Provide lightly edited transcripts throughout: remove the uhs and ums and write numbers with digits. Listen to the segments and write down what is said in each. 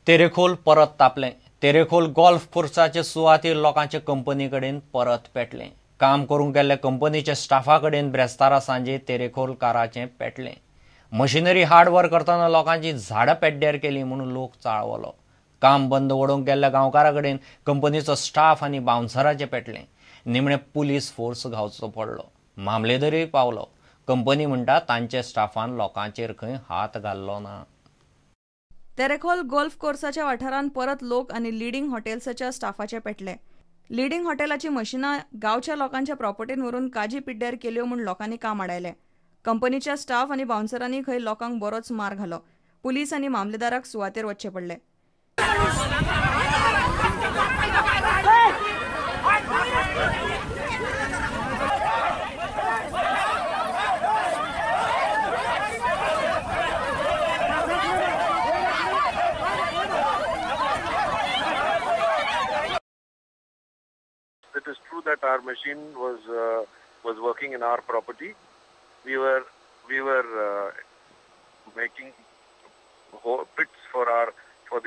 तेरेखोल परत तापलें. तेरेखोल गोल्फ कोर्साचे सुवातेर लोकांचे कंपनी कडेन परत पेटलें. काम करूंक गेल्ले कंपनीच्या स्टाफा कडेन ब्रेस्तारा सांजे तेरेखोल काराचें पेटलें. मशिनरी हार्ड वर्क करतना लोकांची झाडां पेड्ड्यार केली म्हणून लोक चाळवलो. काम बंद वडोवंक गेल्ल्या गांवकारा कडेन कंपनीचो स्टाफ आनी बाउन्सराचें पेटलें. निमणें पुलीस फोर्स घावचो पडलो. मामलेदारूय पावलो. कंपनी म्हणटा तांच्या स्टाफान लोकांचेर खंय हात घाल्लो ना. तेरेखोल गोल्फ कोर्साच्या वाठारांत परत लोक आनी लिडींग हॉटेल्साच्या स्टाफाचे पेटले. लिडींग हॉटेलाची मशिनां गांवच्या लोकांच्या प्रॉपर्टीन व्हरून काजी पिड्ड्यार केल्यो म्हूण लोकांनी काम आडायलें. कंपनीच्या स्टाफ आनी बाउन्सरांनी खंय लोकांक बरोच मार घालो. पुलीस आनी मामलेदाराक सुवातेर वचचें पडलें. It is true that our machine was working in our property. We were making pits for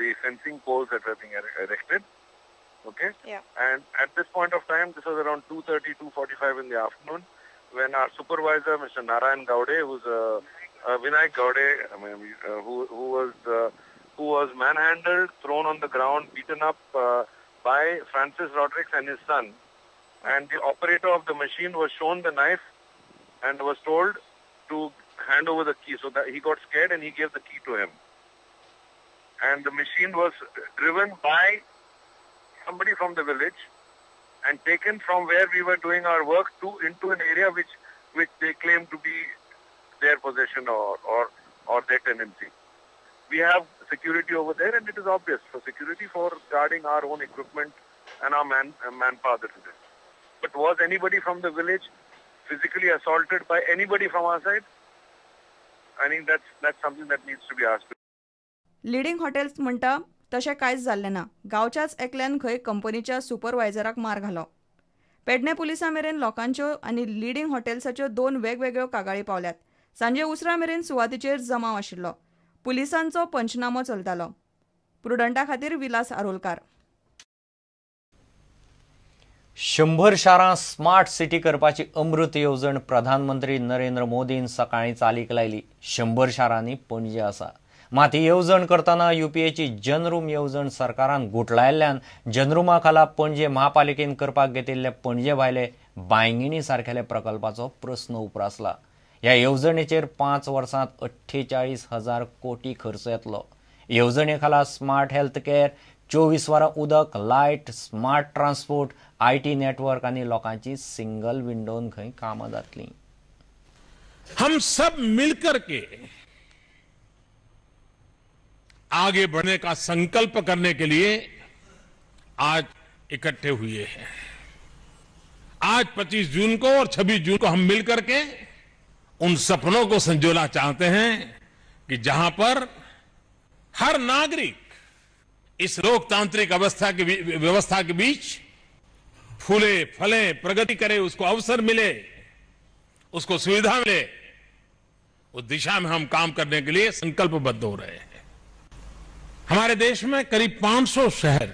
the fencing poles that were being erected. Okay. Yeah. And at this point of time, this was around 2:30, 2:45 in the afternoon, when our supervisor, Mr. Narayan Gaude, who's Vinayak Gaude, I mean, who was manhandled, thrown on the ground, beaten up by Francis Rodrigues and his son. And the operator of the machine was shown the knife and was told to hand over the key. So that he got scared and he gave the key to him. And the machine was driven by somebody from the village and taken from where we were doing our work to into an area which they claim to be their possession or their tenancy. We have security over there, and it is obvious for security, for guarding our own equipment and our manpower that is there. But was anybody from the village physically assaulted by anybody from our side? I think that's something that needs to be asked. Leading hotels म्हणटा तशें कांयच जाल्लें ना. गांवच्याच एकल्यान खंय कंपनीच्या सुपरवायझराक मार घालो. पेडणे पुलिसां मेरेन लोकांच्यो आनी लिडींग हॉटेल्साच्यो दोन वेगवेगळ्यो कागाळी पावल्यात. सांजे उसरां मेरेन सुवातीचेर जमाव आशिल्लो. पुलिसांचो पंचनामो चलतालो. प्रुडंटा खातीर विलास आरोलकार. 100 शारां स्मार्ट सिटी करपाची अमृत येवजण प्रधानमंत्री नरेंद्र मोदीन सकाळीं चालीक लायली. 100 शारांनी पणजे आसा. मात ही येवजण करतना युपीएची जनरूम येवजण सरकारान गुटलायल्ल्यान जनरुमा खाला पणजे महापालिकेन करपाक घेतिल्ले पणजे भायले बांयगिणी सारकेले प्रकल्पाचो प्रस्न उप्रासला. ह्या येवजणेचेर 5 वर्सांत 48,000 कोटी खर्च येतलो. येवजणे खाला स्मार्ट हेल्थ केअर, 24 वरां उदक, light, smart transport, IT network आनी लोकांची सिंगल विंडोन खंय कामां जातलीं. हम सब मिलकर के आगे बढ़ने का संकल्प करने के लिए आज इकट्ठे हुए हैं। आज 25 जून को और 26 जून को हम मिलकर के उन सपनों को संजोना चाहते हैं कि जहां पर हर नागरिक इस लोकतांत्रिक अवस्था की व्यवस्था के बीच फूले फले प्रगति करे, उसको अवसर मिले, उसको सुविधा मिले। उस दिशा में हम काम करने के लिए संकल्पबद्ध हो रहे हैं। हमारे देश में करीब 500 शहर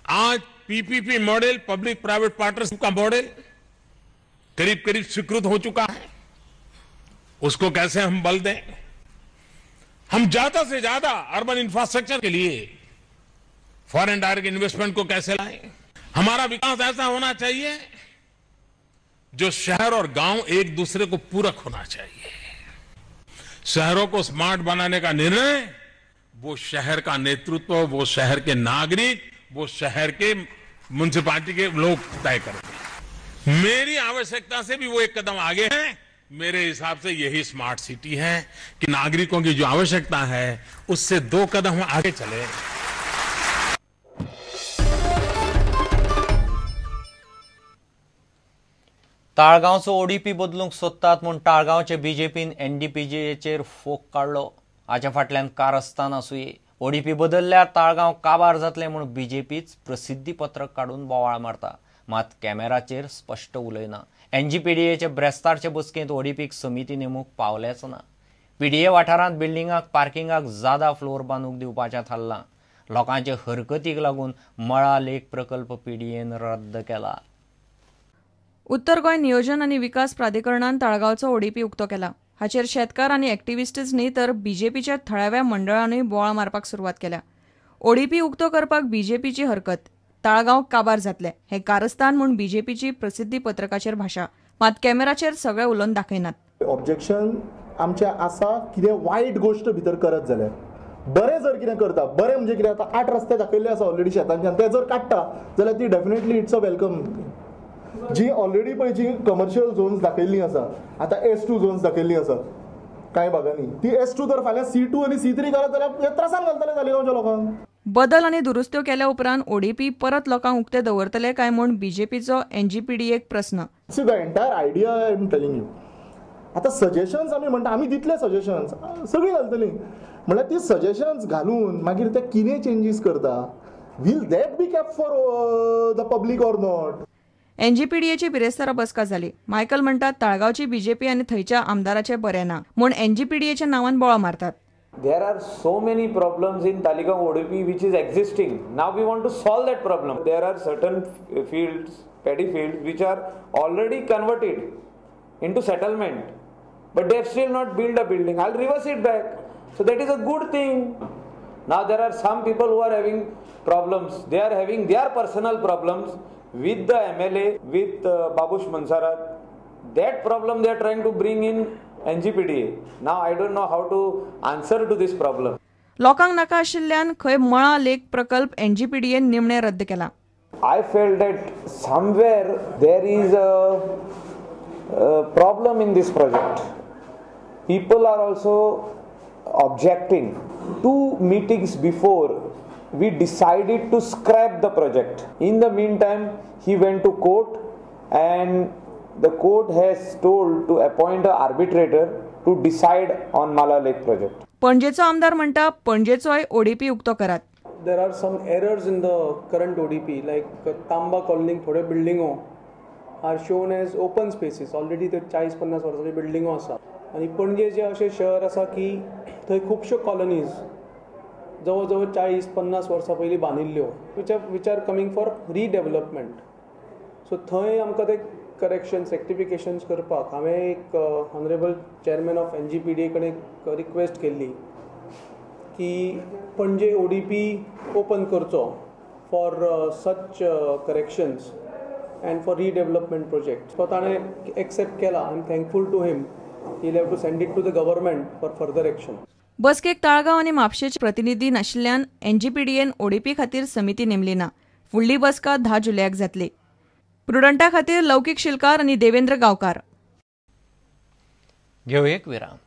आज PPP model, public private partnership का मॉडल करीब करीब स्वीकृत हो चुका है। उसको कैसे हम बल दें? हम ज्यादा से ज्यादा अर्बन इंफ्रास्ट्रक्चर के लिए फॉरेन डायरेक्ट इन्वेस्टमेंट को कैसे लाएं? हमारा विकास ऐसा होना चाहिए जो शहर और गांव एक दूसरे को पूरक होना चाहिए। शहरों को स्मार्ट बनाने का निर्णय वो शहर का नेतृत्व, वो शहर के नागरिक, वो शहर के म्युनिसिपालिटी के लोग तय करेंगे। मेरी आवश्यकता से भी वो एक कदम आगे है। मेरे हिसाब से यही स्मार्ट सिटी है कि नागरिकों की जो आवश्यकता है उससे 2 कदम आगे चले। ताळगांवचो ओडीपी बदलूंक सोदतात म्हूण ताळगांवचे बीजेपीन एनडीपीजेचेर फोग काडलो. हाच्या फाटल्यान कारस्थान आसुये. ओडीपी बदलल्यार ताळगांव काबार जातलें म्हूण बीजेपीच प्रसिद्धी पत्रक काडून बोवाळ मारता. मात कॅमेराचेर स्पश्ट उलयना. एनजीपीडीएचे ब्रेस्तारचे बसकेंत ओडीपीक समिती नेमूंक पावलेच ना. पीडीए वाठारांत बिल्डिंगाक पार्किंगाक जादा फ्लोर बांदूंक दिवपाचें थारलां. लोकांचे हरकतीक लागून मळा लेक प्रकल्प पीडीएन रद्द केला. उत्तर गोंय नियोजन आनी विकास प्राधिकरणान ताळगांवचो ओडीपी उक्तो केला. हाचेर शेतकार आनी एक्टिविस्टच न्ही तर बीजेपीच्या थळाव्या मंडळानूय बोवाळ मारपाक सुरवात केल्या. ओडीपी उक्तो करपाक बीजेपीची हरकत, ताळगांव काबार जातले हें कारस्थान म्हूण बीजेपीची प्रसिद्धी पत्रकाचेर भाशा, मात कॅमेराचेर सगळे उलोवन दाखयनात. ऑब्जेक्शन आमचें आसा कितें वायट गोश्ट भितर करत जाल्यार, बरें जर कितें करता, बरें म्हणजे कितें आतां 8 रस्ते दाखयल्ले आसा ऑलरेडी शेतांच्यान, ते जर काडटा जाल्यार ती definitely it's a welcome. Ji already पळय जी कमर्शियल झोन्स दाखयल्ली आसा, आतां S2 zones दाखयल्ली आसा कांय भागांनी, ती S2 जर फाल्यां C2 आनी C3 करत जाल्यार त्रासान घालतले तालिगांवच्या लोकांक. बदल आनी दुरुस्त्यो केल्या उपरांत ओडीपी परत लोकांक उक्ते दवरतले काय म्हूण बीजेपीचो एनजीपीडीएक प्रस्न. See the entire idea I am telling you. आतां सजेशन्स आमी म्हणटा, आमी दितले सजेशन्स सगळीं घालतलीं, म्हणल्यार ती सजेशन्स घालून मागीर ते कितें चेंजीस करता, will that be kept for the public or not. एनजीपीडीएची बिरेस्तारा बसका जाली. मायकल म्हणटात ताळगांवची बीजेपी आनी थंयच्या आमदाराचें बरें ना म्हूण एनजीपीडीएच्या नांवान बोळा मारतात. There are so many problems in Taleigao ODP which is existing. Now we want to solve that problem. There are certain fields, paddy fields, which are already converted into settlement, but they have still not built a building. I'll reverse it back. So that is a good thing. Now there are some people who are having problems. They are having their personal problems with the MLA, with Babush Monserrate. That problem they are trying to bring in NGPDA. Now I don't know how to answer to this problem. लोकांक नाका आशिल्ल्यान खंय मळा लेक प्रकल्प एनजीपीडीएन निमणे रद्द केला. I felt that somewhere there is a problem in this project. People are also objecting. 2 meetings before we decided to scrap the project. In the meantime, he went to court and the court has told to appoint an arbitrator to decide on Mala Lake project. पणजेचो आमदार म्हणटा पणजेचोय ODP उक्तो करात. There are some errors in the current ODP, like Tamba colony थोडे बिल्डिंगो are shown as open spaces. Already ते 40-50 वर्सांच्यो बिल्डिंगो आसा आनी पणजे जे अशें शहर आसा की थंय खुबश्यो कॉलनीज जवळ जवळ 40-50 वर्सां पयलीं बांदिल्ल्यो which are coming for redevelopment. So थंय आमकां ते करेक्शन्स रेक्टिफिकेशन्स करपाक हांवें एक ऑनरेबल चेअरमॅन ऑफ एनजीपीडीए कडेन एक रिक्वेस्ट केल्ली की पणजे ओडीपी ओपन करचो for such corrections and for redevelopment project. So ताणें एक्सेप्ट केला. I am thankful to him. He will have to send it to the government for further action. बसकेक ताळगांव आनी म्हापशेचे प्रतिनिधी नाशिल्ल्यान एनजीपीडीएन ओडीपी खातीर समिती नेमली ना. फुडली बसका 10 जुलयाक जातली. प्रुडंटा खातीर लौकीक शिलकार आनी देवेंद्र गांवकार. घेवया एक विराम.